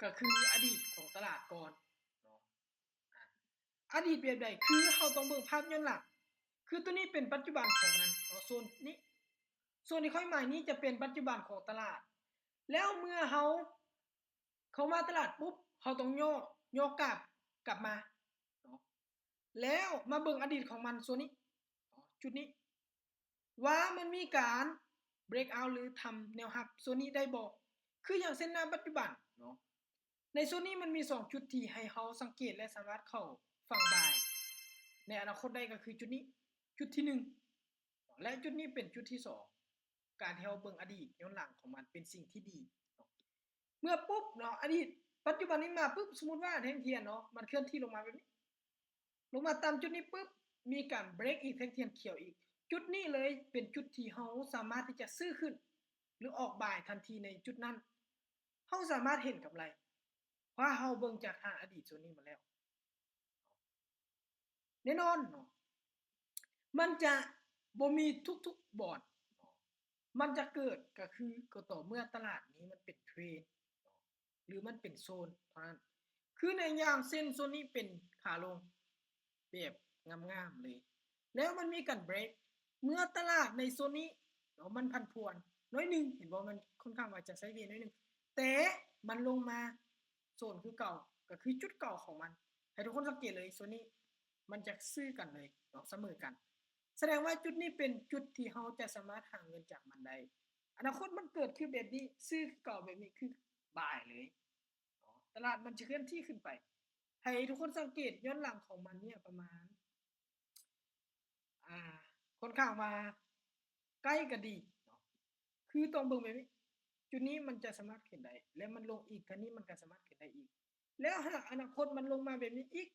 ກໍຄືອະດີດຂອງຕະຫຼາດກ່ອນເນາະ. ອາ ອະດີດແບບໃດ? ຄືເຮົາຕ້ອງເບິ່ງພາບຍ້ອນຫຼັງ. ຄືໂຕນີ້ເປັນປັດຈຸບັນຂອງມັນເນາະ ໂຊນນີ້ ໂຊນທີ່ຂ້ອຍໝາຍນີ້ຈະເປັນປັດຈຸບັນຂອງຕະຫຼາດ. ແລ້ວເມື່ອເຮົາເຂົ້າມາຕະຫຼາດປຸບ ເຮົາຕ້ອງຍໍ ຍໍກາບກັບມາເນາະ. ແລ້ວມາເບິ່ງອະດີດຂອງມັນໂຊນນີ້ເນາະ ຈຸດນີ້ ວ່າມັນມີການ break out ຫຼື ທຳແນວຮັບໂຊນນີ້ໄດ້ບໍ່? ຄືຢ່າງເຊັ່ນນະປັດຈຸບັນເນາະ ໃນໂຊນນີ້ມັນມີສອງຈຸດທີ່ໃຫ້ເຮົາສັງເກດ ແລະ ສາມາດເຂົ້າຝັ່ງບາຍໃນອະນາຄົດໄດ້ ກໍຄືຈຸດນີ້ ຈຸດທີໜຶ່ງ ແລະ ຈຸດນີ້ເປັນຈຸດທີສອງ ການທີ່ເຮົາເບິ່ງອະດີດຍ້ອນຫຼັງຂອງມັນເປັນສິ່ງທີ່ດີເນາະ. ເມື່ອປຸບເນາະ ອະດີດ ປັດຈຸບັນນີ້ມາປຶບ ສົມມຸດວ່າແທ່ງທຽນເນາະ ມັນເຄື່ອນທີ່ລົງມາແບບນີ້ ລົງມາຕາມຈຸດນີ້ປຶບ ມີການ break ອີກ ແທ່ງທຽນຂຽວອີກ ຈຸດນີ້ເລີຍເປັນຈຸດທີ່ເຮົາສາມາດທີ່ຈະຊື້ຂຶ້ນ ຫຼື ອອກບາຍທັນທີໃນຈຸດນັ້ນ. ເຮົາສາມາດເຫັນກຳໄລ ເພາະເຮົາເບິ່ງຈາກທາງອະດີດໂຊນນີ້ມາແລ້ວ. ແນ່ນອນເນາະ ມັນຈະບໍ່ມີທຸກໆບ່ອນເນາະ ມັນຈະເກີດກໍຄືກໍຕໍ່ເມື່ອຕະຫຼາດນີ້ມັນເປັນເທຣນເນາະ ຫຼື ມັນເປັນໂຊນເທົ່ານັ້ນ. ຄືໃນຢ່າງເຊັ່ນໂຊນນີ້ເປັນຂາລົງແບບງາມໆເລີຍ ແລ້ວມັນມີການ break ເມື່ອຕະຫຼາດໃນໂຊນນີ້ເນາະ ມັນຜັນຜວນໜ້ອຍໜຶ່ງ ເຫັນບໍ່ ມັນຄ່ອນຂ້າງວ່າຈະໄຊເວໜ້ອຍໜຶ່ງ ແຕ່ມັນລົງມາໂຊນຄືເກົ່າ ກໍຄືຈຸດເກົ່າຂອງມັນ. ໃຫ້ທຸກຄົນສັງເກດເລີຍ ໂຊນນີ້ມັນຈະຊື່ກັນເລີຍເນາະ ສະເໝີກັນ. ສະແດງວ່າຈຸດນີ້ເປັນຈຸດທີ່ເຮົາຈະສາມາດຫາເງິນຈາກມັນໄດ້. ອະນາຄົດມັນເກີດຄືແບບນີ້ ຊື້ຄືເກົ່າແບບນີ້ ຄືບາຍເລີຍເນາະ ຕະຫຼາດມັນຈະເຄື່ອນທີ່ຂຶ້ນໄປ. ໃຫ້ທຸກຄົນສັງເກດຍ້ອນຫຼັງຂອງມັນເນຍປະມານ ອ່າ ຄ່ອນຂ້າງວ່າໃກ້ກັນດີເນາະ ຄືຕ້ອງເບິ່ງແບບນີ້ ຈຸດນີ້ມັນຈະສາມາດຂຶ້ນໄດ້ ແລະ ມັນລົງອີກ ທາງນີ້ມັນກໍສາມາດຂຶ້ນໄດ້ອີກ ແລ້ວຫາກອະນາຄົດມັນລົງມາແບບນີ້ອີກ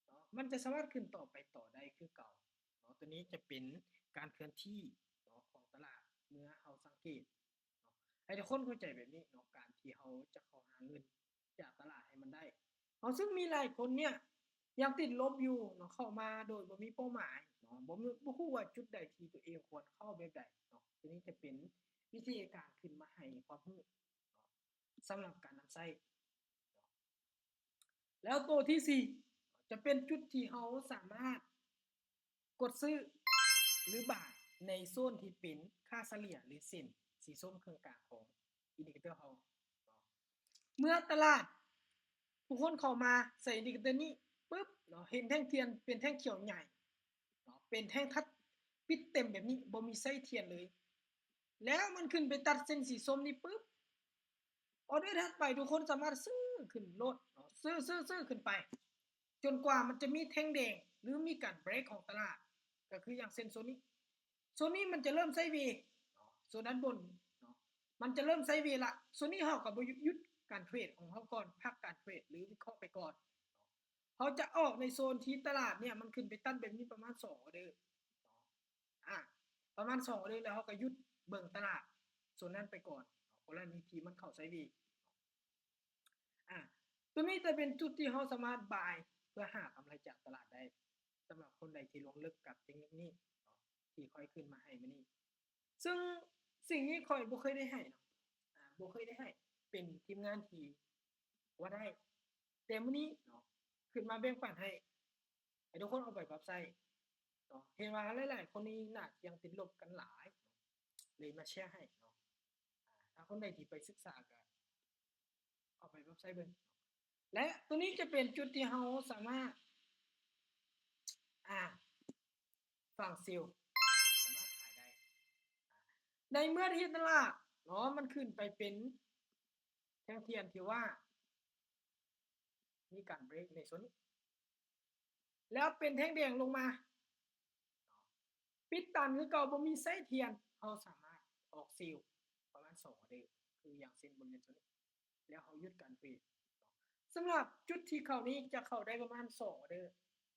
ເນາະ ມັນຈະສາມາດຂຶ້ນຕໍ່ໄປຕໍ່ໄດ້ຄືເກົ່າເນາະ. ຕົວນີ້ຈະເປັນການເຄື່ອນທີ່ເນາະຂອງຕະຫຼາດເມື່ອເຮົາສັງເກດເນາະ ໃຫ້ທຸກຄົນເຂົ້າໃຈແບບນີ້ເນາະ ການທີ່ເຮົາຈະເຂົ້າຫາເງິນ ຈາກຕະຫຼາດໃຫ້ມັນໄດ້ເນາະ. ຊຶ່ງມີຫຼາຍຄົນເນຍຍັງຕິດລົບຢູ່ເນາະ ເຂົ້າມາໂດຍບໍ່ມີເປົ້າໝາຍເນາະ ບໍ່ມີ ບໍ່ຮູ້ວ່າຈຸດໃດທີ່ຕົວເອງຄວນເຂົ້າແບບໃດເນາະ. ຕົວນີ້ຈະເປັນວິທີການຂຶ້ນມາໃຫ້ຄວາມຮູ້ເນາະ ສຳລັບການນຳໃຊ້ເນາະ. ແລ້ວໂຕທີສີ່ ຈະເປັນຈຸດທີ່ເຮົາສາມາດ ກົດຊື້ ຫຼື ບາຍ ໃນໂຊນທີ່ເປັນຄ່າສະເລ່ຍ ຫຼື ເສັ້ນສີສົ້ມເຄິ່ງກາງຂອງອິນດິເຄເຕີເຮົາເນາະ. ເມື່ອຕະຫຼາດຜູ້ຄົນເຂົ້າມາໃສ່ອິນດິເຄເຕີນີ້ປຶບເນາະ ເຫັນແທ່ງທຽນເປັນແທ່ງຂຽວໃຫຍ່ເນາະ ເປັນແທ່ງທັດປິດເຕັມແບບນີ້ ບໍ່ມີໄສ້ທຽນເລີຍ ແລ້ວມັນຂຶ້ນໄປຕັດເສັ້ນສີສົ້ມນີ້ປຶບ ອໍເດີຖັດໄປ ທຸກຄົນສາມາດຊື້ຂຶ້ນໂລດເນາະ ຊື້ ຊື້ ຊື້ຂຶ້ນໄປ ຈົນກວ່າມັນຈະມີແທ່ງແດງ ຫຼື ມີການເບຣກຂອງຕະຫຼາດ ກໍຄືຢ່າງເຊັ່ນໂຊນນີ້ ໂຊນນີ້ມັນຈະເລີ່ມໄຊເວເນາະ ໂຊນດ້ານບົນເນາະ ມັນຈະເລີ່ມໄຊເວລະ ໂຊນນີ້ເຮົາກໍບໍ່ຢຸດ ຢຸດການເທຣດຂອງເຮົາກ່ອນ ພັກການເທຣດ ຫຼື ວິເຄາະໄປກ່ອນເນາະ. ເຮົາຈະອອກໃນໂຊນທີ່ຕະຫຼາດເນຍມັນຂຶ້ນໄປຕັດແບບນີ້ປະມານສອງອໍເດີເນາະ ອາ ປະມານສອງອໍເດີ ແລ້ວເຮົາກໍຢຸດເບິ່ງຕະຫຼາດໂຊນນັ້ນໄປກ່ອນ ກໍລະນີທີ່ມັນເຂົ້າໄຊເວ ອາ ຕົວນີ້ຈະເປັນຈຸດທີ່ເຮົາສາມາດບາຍເພື່ອຫາກຳໄລຈາກຕະຫຼາດໄດ້ ສຳລັບຄົນໃດທີ່ລົງເລິກກັບເຕັກນິກນີ້ເນາະ ທີ່ຂ້ອຍຂຶ້ນມາໃຫ້ມື້ນີ້. ຊຶ່ງສິ່ງນີ້ຂ້ອຍບໍ່ເຄີຍໄດ້ໃຫ້ເນາະ ອາ ບໍ່ເຄີຍໄດ້ໃຫ້ ເປັນທີມງານທີ່ວ່າໄດ້ ແຕ່ມື້ນີ້ເນາະ ຂຶ້ນມາແບ່ງປັນໃຫ້ ໃຫ້ທຸກຄົນເອົາໄປປັບໃຊ້ເນາະ. ເຫັນວ່າຫຼາຍໆຄົນນີ້ໜ້າຈະຍັງຕິດລົບກັນຫຼາຍ ເລີຍມາແຊໃຫ້ເນາະ. ອາ ຖ້າຄົນໃດທີ່ໄປສຶກສາກໍເອົາໄປປັບໃຊ້ເບິ່ງ ແລະ ຕົວນີ້ຈະເປັນຈຸດທີ່ເຮົາສາມາດ ອາ ຝັງເຊວ ສາມາດຂາຍໄດ້ ອາ ໃນເມື່ອທີ່ຕະຫຼາດເນາະ ມັນຂຶ້ນໄປເປັນແທ່ງທຽນທີ່ວ່າ ມີການເບຣກໃນໂຊນນີ້ ແລ້ວເປັນແທ່ງແດງລົງມາ ປິດຕັນຄືເກົ່າ ບໍ່ມີໄສ້ທຽນ ເຮົາສາມາດອອກເຊວປະມານສອງອໍເດີ ຄືຢ່າງເຊັ່ນບໍລິເວນໂຊນນີ້ ແລ້ວເຮົາຢຸດການເທຣດ. ສຳລັບຈຸດທີ່ເຂົ້ານີ້ຈະເຂົ້າໄດ້ປະມານສອງອໍເດີ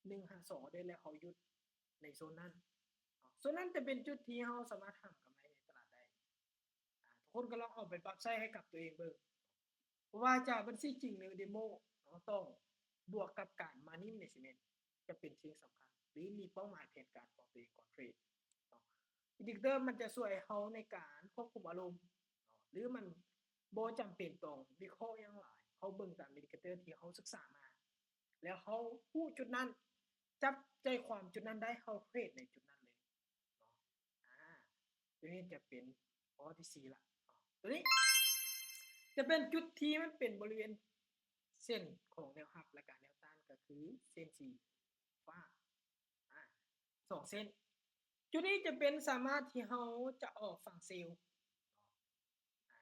ໜຶ່ງຫາສອງອໍເດີ ແລ້ວເຮົາຢຸດໃນໂຊນນັ້ນ. ໂຊນນັ້ນຈະເປັນຈຸດທີ່ເຮົາສາມາດຫາກຳໄລໃນຕະຫຼາດໄດ້. ອາ ທຸກຄົນກໍລອງເອົາໄປປັບໃຊ້ໃຫ້ກັບຕົວເອງເບິ່ງ ບໍ່ວ່າຈະບັນຊີຈິງ ຫຼື ເດໂມເນາະ ຕ້ອງບວກກັບການ Money Management ຈະເປັນສິ່ງສຳຄັນ ຫຼື ມີເປົ້າໝາຍແຜນການຂອງຕົວເອງກ່ອນເທຣດເນາະ. ອິນດິເຄເຕີມັນຈະຊ່ວຍເຮົາໃນການຄວບຄຸມອາລົມເນາະ ຫຼື ມັນບໍ່ຈຳເປັນຕ້ອງວິເຄາະຫຍັງຫຼາຍ ເຮົາເບິ່ງຕາມ indicator ທີ່ເຮົາສຶກສາມາ ແລ້ວເຮົາຮູ້ຈຸດນັ້ນ ຈັບໃຈຄວາມຈຸດນັ້ນໄດ້ ເຮົາເທຣດໃນຈຸດນັ້ນເລີຍເນາະ. ອາ ຕົວນີ້ຈະເປັນຂໍ້ທີສີ່ລະເນາະ. ຕົວນີ້ຈະເປັນຈຸດທີ່ມັນເປັນບໍລິເວນເສັ້ນຂອງແນວຮັບ ແລະກະແນວຕ້ານ ກໍຄືເສັ້ນສີຟ້າ ອາ ສອງເສັ້ນ. ຈຸດນີ້ຈະເປັນສາມາດທີ່ເຮົາຈະອອກຝັ່ງເຊວ. ອາ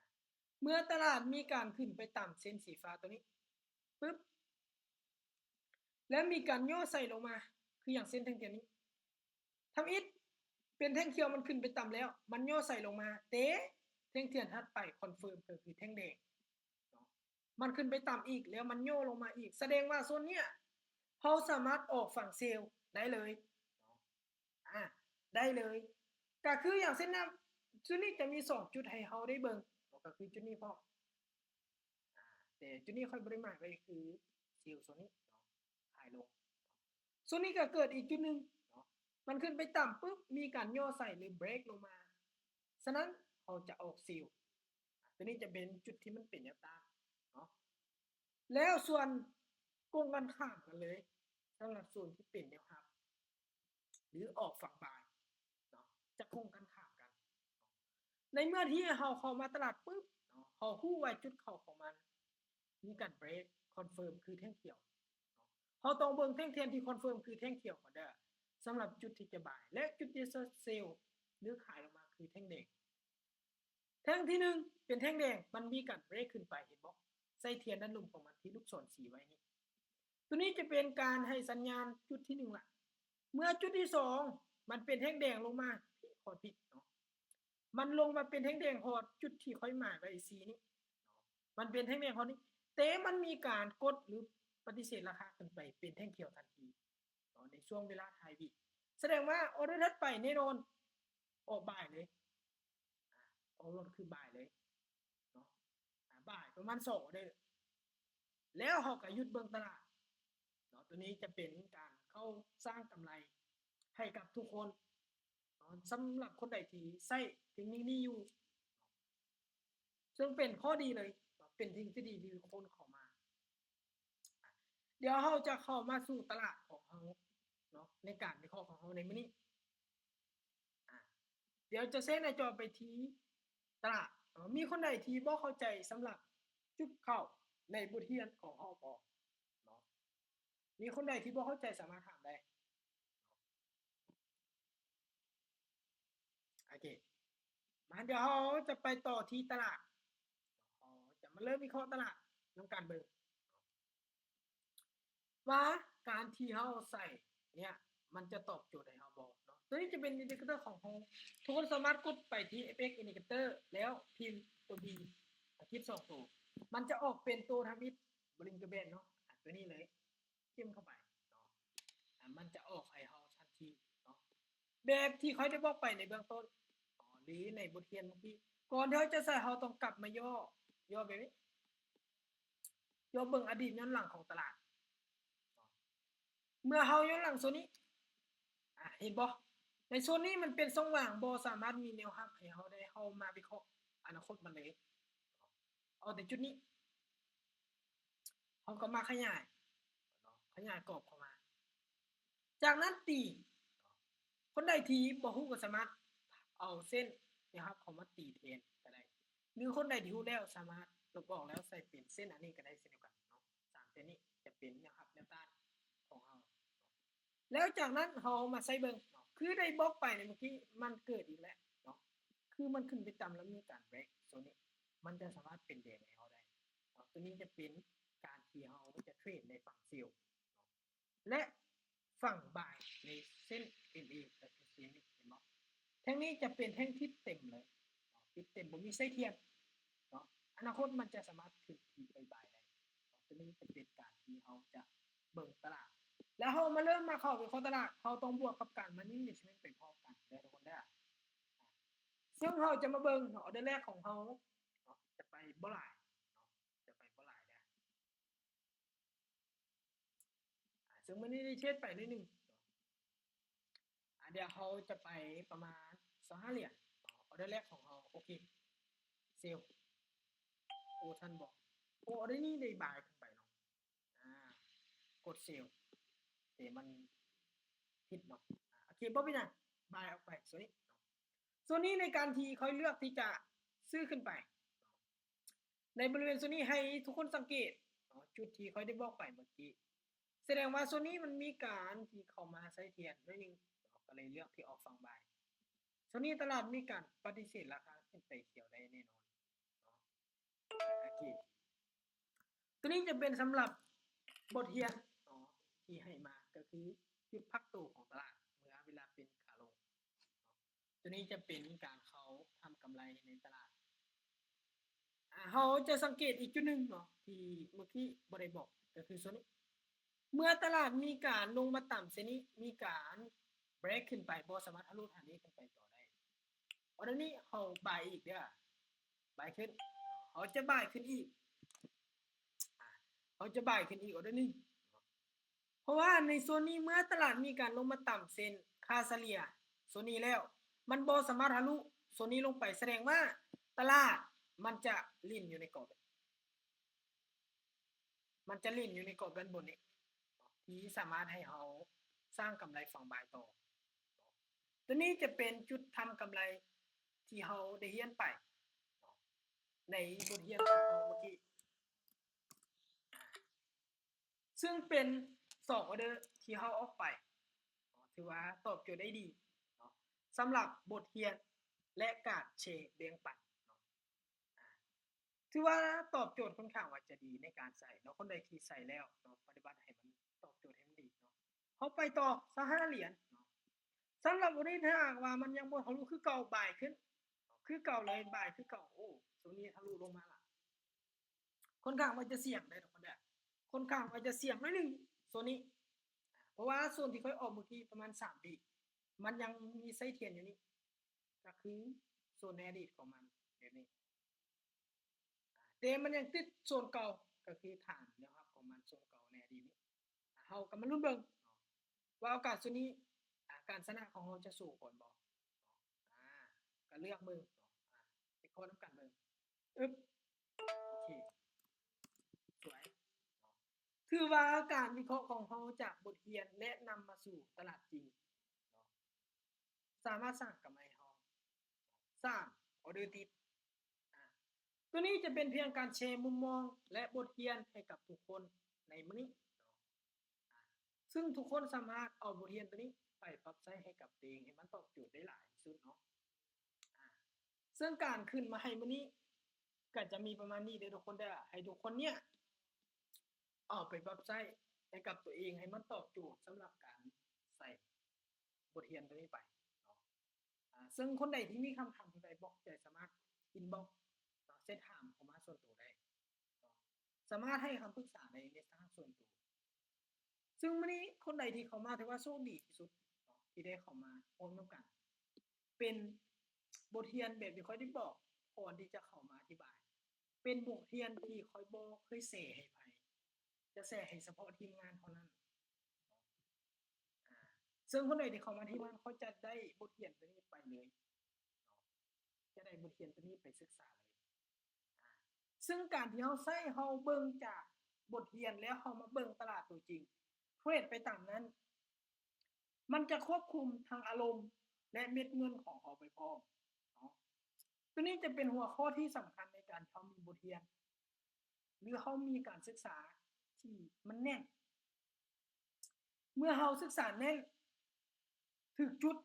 ເມື່ອຕະຫຼາດມີການຂຶ້ນໄປຕາມເສັ້ນສີຟ້າຕົວນີ້ປຶບ ແລ້ວມີການຫຍໍ້ໃສ່ລົງມາ ຄືຢ່າງເຊັ່ນແທ່ງທຽນນີ້ ທຳອິດເປັນແທ່ງຂຽວ ມັນຂຶ້ນໄປຕາມແລ້ວ ມັນຫຍໍ້ໃສ່ລົງມາ ແຕ່ແທ່ງທຽນຖັດໄປ confirm ກໍຄືແທ່ງແດງເນາະ ມັນຂຶ້ນໄປຕາມອີກ ແລ້ວມັນຫຍໍ້ລົງມາອີກ ສະແດງວ່າໂຊນເນີ້ຍ ເຮົາສາມາດອອກຝັ່ງເຊວໄດ້ເລີຍເນາະ. ອາ ໄດ້ເລີຍ ກະຄືຢ່າງເຊັ່ນນະ ຈຸດນີ້ຈະມີສອງຈຸດໃຫ້ເຮົາໄດ້ເບິ່ງເນາະ ກະຄືຈຸດນີ້ພ້ອມ ອາ ແຕ່ຈຸດນີ້ຂ້ອຍບໍ່ໄດ້ໝາຍໄວ້ ຄືເຊວໂຊນນີ້ເນາະ ຂາຍລົງ. ໂຊນນີ້ກະເກີດອີກຈຸດໜຶ່ງເນາະ ມັນຂຶ້ນໄປຕາມປຶບ ມີການຫຍໍ້ໃສ່ ຫຼື ເບຣກລົງມາ ສະນັ້ນເຮົາຈະອອກເຊວ. ອາ ຕົວນີ້ຈະເປັນຈຸດທີ່ມັນເປັນແນວຕ້ານເນາະ. ແລ້ວສ່ວນກົງກັນຂ້າມກັນເລີຍ ສຳລັບໂຊນທີ່ເປັນແນວຮັບ ຫຼື ອອກຝັ່ງບາຍເນາະ ຈະກົງກັນຂ້າມກັນ. ໃນເມື່ອທີ່ເຮົາເຂົ້າມາຕະຫຼາດປຶບເນາະ ເຮົາຮູ້ວ່າຈຸດເຂົ້າຂອງມັນມີການເບຣກ confirm ຄືແທ່ງຂຽວເນາະ ເຮົາຕ້ອງເບິ່ງແທ່ງທຽນທີ່ confirm ຄືແທ່ງຂຽວກ່ອນເດີ ສຳລັບຈຸດທີ່ຈະບາຍ ແລະ ຈຸດທີ່ຈະເຊວ ຫຼື ຂາຍອອກມາຄືແທ່ງແດງ. ແທ່ງທີໜຶ່ງເປັນແທ່ງແດງ ມັນມີການເບຣກຂຶ້ນໄປ ເຫັນບໍ່? ໃສ່ທຽນດ້ານລຸ່ມຂອງມັນທີ່ລູກສອນຊີ້ໄວ້ນີ້ ຕົວນີ້ຈະເປັນການໃຫ້ສັນຍານຈຸດທີໜຶ່ງລະ. ເມື່ອຈຸດທີສອງ ມັນເປັນແທ່ງແດງລົງມາ ຂ້ອຍຜິດເນາະ ມັນລົງມາເປັນແທ່ງແດງຮອດຈຸດທີ່ຂ້ອຍໝາຍໄວ້ C ນີ້ເນາະ ມັນເປັນແທ່ງແດງຮອດນີ້ ແຕ່ມັນມີການກົດ ຫຼື ປະຕິເສດລາຄາຂຶ້ນໄປເປັນແທ່ງຂຽວທັນທີເນາະ ໃນຊ່ວງເວລາທ້າຍວິ ສະແດງວ່າອອເດີຖັດໄປແນ່ນອນ ອອກບາຍເລີຍ. ອາ ອອກລົດຄືບາຍເລີຍເນາະ ອາ ບາຍປະມານສອງອອເດີ ແລ້ວເຮົາກະຢຸດເບິ່ງຕະຫຼາດເນາະ. ຕົວນີ້ຈະເປັນການເຂົ້າສ້າງກຳໄລໃຫ້ກັບທຸກຄົນເນາະ ສຳລັບຄົນໃດທີ່ໃຊ້ເຕັກນິກນີ້ຢູ່ ເຊິ່ງເປັນຂໍ້ດີເລີຍເນາະ ເປັນສິ່ງທີ່ດີທີ່ທຸກຄົນເຂົ້າມາ. ດຽວເຮົາຈະເຂົ້າມາສູ່ຕະຫຼາດຂອງເຮົາເນາະ ໃນການວິເຄາະຂອງເຮົາໃນມື້ນີ້. ອາ ດຽວຈະແຊະໜ້າຈໍໄປທີ່ຕະຫຼາດເນາະ. ມີຄົນໃດທີ່ບໍ່ເຂົ້າໃຈສຳລັບຈຸດເຂົ້າໃນບົດຮຽນຂອງເຮົາບໍ່ເນາະ? ມີຄົນໃດທີ່ບໍ່ເຂົ້າໃຈສາມາດຖາມໄດ້. ໂອເຄ ມາ ດຽວເຮົາຈະໄປຕໍ່ທີ່ຕະຫຼາດ. ເຮົາຈະມາເລີ່ມວິເຄາະຕະຫຼາດນຳກັນເບິ່ງ ວ່າການທີ່ເຮົາໃສ່ເນີ້ຍ ມັນຈະຕອບໂຈດໃຫ້ເຮົາບໍ່ເນາະ. ຕົວນີ້ຈະເປັນ indicator ຂອງເຮົາ. ທຸກຄົນສາມາດກົດໄປທີ່ FX indicator ແລ້ວພິມຕົວ B ອາ ທິດສອງໂຕ ມັນຈະອອກເປັນໂຕທຳອິດ Bollinger Band ເນາະ. ອາ ຕົວນີ້ເລີຍ ຖິ້ມເຂົ້າໄປເນາະ. ອາ ມັນຈະອອກໃຫ້ເຮົາທັນທີເນາະ ແບບທີ່ຂ້ອຍໄດ້ບອກໄປໃນເບື້ອງຕົ້ນເນາະ ຫຼື ໃນບົດຮຽນເມື່ອກີ້. ກ່ອນທີ່ເຮົາຈະໃສ່ ເຮົາຕ້ອງກັບມາຍໍ້ ຍໍ້ແບບນີ້ ຍໍ້ເບິ່ງອະດີດຍ້ອນຫຼັງຂອງຕະຫຼາດເນາະ. ເມື່ອເຮົາຍ້ອນຫຼັງໂຊນນີ້ ອາ ເຫັນບໍ່? ໃນໂຊນນີ້ມັນເປັນຊ່ອງວ່າງ ບໍ່ສາມາດມີແນວຮັບໃຫ້ເຮົາໄດ້ເຂົ້າມາວິເຄາະອະນາຄົດມັນເລີຍ. ເອົາແຕ່ຈຸດນີ້ ເຮົາກໍມາຂະຫຍາຍເນາະ ຂະຫຍາຍກອບເຂົ້າມາ. ຈາກນັ້ນຕີ ຄົນໃດທີ່ບໍ່ຮູ້ກໍສາມາດເອົາເສັ້ນແນວຮັບເຂົ້າມາຕີແທນກໍໄດ້ ຫຼື ຄົນໃດທີ່ຮູ້ແລ້ວສາມາດລົບອອກແລ້ວໃສ່ເປັນເສັ້ນອັນນີ້ກໍໄດ້ເຊັ່ນດຽວກັນເນາະ. ສາມເສັ້ນນີ້ຈະເປັນແນວຮັບແນວຕ້ານຂອງເຮົາ. ແລ້ວຈາກນັ້ນເຮົາມາໃສ່ເບິ່ງເນາະ ຄືໄດ້ບອກໄປໃນເມື່ອກີ້ ມັນເກີດອີກແລ້ວເນາະ ຄືມັນຂຶ້ນໄປຕ່ຳແລ້ວມີການເບຣກໂຊນນີ້ ມັນຈະສາມາດເປັນແດງໃຫ້ເຮົາໄດ້ເນາະ. ໂຕນີ້ຈະເປັນການທີ່ເຮົາຈະເທຣດໃນຝັ່ງເຊວເນາະ ແລະ ຝັ່ງບາຍໃນເສັ້ນ ເອັມ ເອ ກໍຄືເສັ້ນນີ້ ເຫັນບໍ່? ແທ່ງນີ້ຈະເປັນແທ່ງທິດເຕັມເລີຍເນາະ ທິດເຕັມ ບໍ່ມີໃສ່ທຽນເນາະ. ອະນາຄົດມັນຈະສາມາດຂຶ້ນທີ່ບາຍໄດ້ເນາະ. ໂຕນີ້ຈະເປັນການທີ່ເຮົາຈະເບິ່ງຕະຫຼາດ ແລ້ວເຮົາມາເລີ່ມມາເຂົ້າໄປເຂົ້າຕະຫຼາດ ເຮົາຕ້ອງບວກກັບການ Money Management ໄປພ້ອມກັນເດີທຸກຄົນເດີ. ເຊິ່ງເຮົາຈະມາເບິ່ງເນາະ ອອເດີແລກຂອງເຮົາເນາະ ຈະໄປບໍ່ຫຼາຍເນາະ ຈະໄປບໍ່ຫຼາຍເດີ. ອາ ເຊິ່ງມື້ນີ້ໄດ້ເທຣດໄປໜ້ອຍໜຶ່ງ ອາ ດຽວເຮົາຈະໄປປະມານຊາວຫ້າຫຼຽນ ອອເດີແລກຂອງເຮົາ. ໂອເຄ ເຊວ. ໂອ້ ທັນບໍ່? ອອເດີນີ້ໄດ້ບາຍຂຶ້ນໄປເນາະ ອາ ກົດເຊວ ແຕ່ມັນຜິດເນາະ ອາ ໂອເຄ ບໍ່ເປັນຫຍັງ ບາຍອອກໄປ ໂຊນນີ້ເນາະ ໂຊນນີ້ໃນການທີ່ຂ້ອຍເລືອກທີ່ຈະຊື້ຂຶ້ນໄປ ໃນບໍລິເວນໂຊນນີ້ໃຫ້ທຸກຄົນສັງເກດເນາະ ຈຸດທີ່ຂ້ອຍໄດ້ບອກໄປເມື່ອກີ້ ສະແດງວ່າໂຊນນີ້ມັນມີການທີ່ເຂົ້າມາໃຊ້ທຽນໜ້ອຍໜຶ່ງເນາະ ກໍເລີຍເລືອກທີ່ອອກຝັ່ງບາຍ ໂຊນນີ້ຕະຫຼາດມີການປະຕິເສດລາຄາຂຶ້ນໄປຂຽວໄດ້ແນ່ນອນເນາະ ໂອເຄ ຕົວນີ້ຈະເປັນສຳລັບບົດຮຽນເນາະ ທີ່ໃຫ້ມາ ກໍຄືຈຸດພັກໂຕຂອງຕະຫຼາດເມື່ອເວລາເປັນຂາລົງເນາະ ຕົວນີ້ຈະເປັນການເຂົ້າທຳກຳໄລໃນຕະຫຼາດ ອາ ເຮົາຈະສັງເກດອີກຈຸດໜຶ່ງເນາະ ທີ່ເມື່ອກີ້ບໍ່ໄດ້ບອກ ກໍຄືໂຊນນີ້ ເມື່ອຕະຫຼາດມີການລົງມາຕ່ຳເຊັ່ນນີ້ ມີການເບຣກຂຶ້ນໄປ ບໍ່ສາມາດທະລຸທາງນີ້ຂຶ້ນໄປຕໍ່ໄດ້ ອອເດີນີ້ເຮົາບາຍອີກເດີ້ ບາຍຂຶ້ນ ເຮົາຈະບາຍຂຶ້ນອີກ ອາ ເຮົາຈະບາຍຂຶ້ນອີກ ອອເດີນີ້ ເພາະວ່າໃນໂຊນນີ້ເມື່ອຕະຫຼາດມີການລົງມາຕ່ຳເຊັ່ນຄ່າສະເລ່ຍໂຊນນີ້ແລ້ວ ມັນບໍ່ສາມາດທະລຸໂຊນນີ້ລົງໄປ ສະແດງວ່າຕະຫຼາດມັນຈະຫຼິ້ນຢູ່ໃນກອບ ມັນຈະຫຼິ້ນຢູ່ໃນກອບດ້ານບົນນີ້ ທີ່ສາມາດໃຫ້ເຮົາສ້າງກຳໄລຝັ່ງບາຍຕໍ່. ຕົວນີ້ຈະເປັນຈຸດທຳກຳໄລທີ່ເຮົາໄດ້ຮຽນໄປໃນບົດຮຽນຂອງເຮົາເມື່ອກີ້ ຊຶ່ງເປັນສອງອອເດີທີ່ເຮົາອອກໄປ ຖືວ່າຕອບໂຈດໄດ້ດີເນາະ ສຳລັບບົດຮຽນ ແລະ ການແຊແບ່ງປັນເນາະ ອາ ຖືວ່າຕອບໂຈດຄ່ອນຂ້າງວ່າຈະດີໃນການໃຊ້ເນາະ ຄົນໃດທີ່ໃຊ້ແລ້ວເນາະ ປະຕິບັດໃຫ້ມັນຕອບໂຈດໃຫ້ມັນດີເນາະ ເຮົາໄປຕໍ່ ຊາວຫ້າຫຼຽນເນາະ ສຳລັບອອເດີ ຖ້າຫາກວ່າມັນຍັງບໍ່ທະລຸຄືເກົ່າ ບາຍຂຶ້ນ ຄືເກົ່າເລີຍ ບາຍຄືເກົ່າ ໂອ້ ໂຊນນີ້ທະລຸລົງມາລະ ຄ່ອນຂ້າງວ່າຈະສ່ຽງໄດ໋ທຸກຄົນເດີ ຄ່ອນຂ້າງວ່າຈະສ່ຽງໜ້ອຍໜຶ່ງໂຊນນີ້ ເພາະວ່າໂຊນທີ່ຂ້ອຍອອກເມື່ອກີ້ປະມານສາມວິ ມັນຍັງມີໄສ້ທຽນຢູ່ນີ້ ກໍຄືໂຊນໃນອະດີດຂອງມັນແບບນີ້ ແຕ່ມັນຍັງຕິດໂຊນເກົ່າ ກໍຄືຖານແນວຮັບຂອງມັນໂຊນເກົ່າໃນອະດີດນີ້ ເຮົາກໍມາລຸ້ນເບິ່ງວ່າໂອກາດໂຊນນີ້ ອາ ການຊະນະຂອງເຮົາຈະສູ້ກ່ອນບໍ່ ອາ ກໍເລືອກເບິ່ງ ອາ ວິເຄາະນຳກັນເບິ່ງ ອຶບ ໂອເຄ ສວຍ ຖືວ່າການວິເຄາະຂອງເຮົາຈາກບົດຮຽນ ແລະ ນຳມາສູ່ຕະຫຼາດຈິງເນາະ ສາມາດສ້າງກຳໄລໃຫ້ເຮົາສາມອອເດີຕິດ ອາ ຕົວນີ້ຈະເປັນພຽງການແຊມຸມມອງ ແລະ ບົດຮຽນໃຫ້ກັບທຸກຄົນໃນມື້ນີ້ເນາະ ອາ ຊຶ່ງທຸກຄົນສາມາດເອົາບົດຮຽນຕົວນີ້ໄປປັບໃຊ້ໃຫ້ກັບຕົວເອງ ໃຫ້ມັນຕອບໂຈດໄດ້ຫຼາຍທີ່ສຸດເນາະ. ອາ ເຊິ່ງການຂຶ້ນມາໃຫ້ມື້ນີ້ກໍຈະມີປະມານນີ້ເດີທຸກຄົນເດີ ໃຫ້ທຸກຄົນເນີ້ຍເອົາໄປປັບໃຊ້ໃຫ້ກັບຕົວເອງ ໃຫ້ມັນຕອບໂຈດສຳລັບການໃຊ້ບົດຮຽນຕົວນີ້ໄປເນາະ. ອາ ເຊິ່ງຄົນໃດທີ່ມີຄຳຖາມທີ່ໃດບໍ່ເຂົ້າໃຈ ສາມາດອິນບັອກເນາະ ແຊັດຖາມເຂົ້າມາສ່ວນຕົວໄດ້ເນາະ ສາມາດໃຫ້ຄຳປຶກສາໄດ້ໃນທາງສ່ວນຕົວ. ຊຶ່ງມື້ນີ້ຄົນໃດທີ່ເຂົ້າມາ ຖືວ່າໂຊກດີທີ່ສຸດເນາະ ທີ່ໄດ້ເຂົ້າມາຮ່ວມນຳກັນ ເປັນບົດຮຽນແບບທີ່ຂ້ອຍໄດ້ບອກກ່ອນທີ່ຈະເຂົ້າມາອະທິບາຍ ເປັນບົດຮຽນທີ່ຂ້ອຍບໍ່ເຄີຍແຊໃຫ້ໃຜ ຈະແຊໃຫ້ສະເພາະທີມງານເທົ່ານັ້ນ. ອາ ເຊິ່ງຄົນໃດທີ່ເຂົ້າມາທີມງານ ເຂົາຈະໄດ້ບົດຮຽນຕົວນີ້ໄປເລີຍເນາະ ຈະໄດ້ບົດຮຽນຕົວນີ້ໄປສຶກສາເລີຍ. ອາ ເຊິ່ງການທີ່ເຮົາໃຊ້ ເຮົາເບິ່ງຈາກບົດຮຽນ ແລ້ວເຮົາມາເບິ່ງຕະຫຼາດຕົວຈິງ ເທຣດໄປຕາມນັ້ນ ມັນຈະຄວບຄຸມທັງອາລົມ ແລະ ເມັດເງິນຂອງເຮົາໄປພ້ອມເນາະ. ຕົວນີ້ຈະເປັນຫົວຂໍ້ທີ່ສຳຄັນໃນການທີ່ເຮົາມີບົດຮຽນ ຫຼື ເຮົາມີການສຶກສາທີ່ມັນແໜ້ນ. ເມື່ອເຮົາສຶກສາແໜ້ນ ຖືກຈຸດ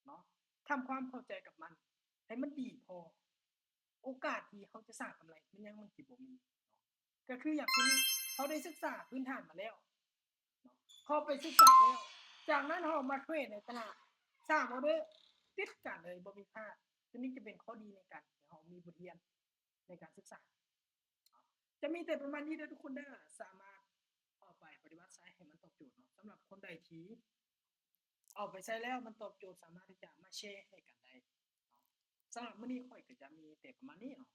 ເນາະ ທຳຄວາມເຂົ້າໃຈກັບມັນໃຫ້ມັນດີພໍ ໂອກາດທີ່ເຮົາຈະສ້າງກຳໄລມັນຍັງມັນຊິບໍ່ມີເນາະ. ກໍຄືຢ່າງເຊັ່ນ ເຮົາໄດ້ສຶກສາພື້ນຖານມາແລ້ວເນາະ ເຮົາໄປສຶກສາແລ້ວ ຈາກນັ້ນເຮົາມາເທຣດໃນຕະຫຼາດ ສາມອອເດີຕິດກັນເລີຍ ບໍ່ມີພາດ. ຕົວນີ້ຈະເປັນຂໍ້ດີໃນການທີ່ເຮົາມີບົດຮຽນໃນການສຶກສາ. ຈະມີແຕ່ປະມານນີ້ເດີທຸກຄົນເດີ ສາມາດເອົາໄປປະຕິບັດໃຊ້ໃຫ້ມັນຕອບໂຈດເນາະ. ສຳລັບຄົນໃດທີ່ເອົາໄປໃຊ້ແລ້ວມັນຕອບໂຈດ ສາມາດທີ່ຈະມາແຊໃຫ້ກັນໄດ້ເນາະ. ສຳລັບມື້ນີ້ຂ້ອຍກໍຈະມີແຕ່ປະມານນີ້ເນາະ.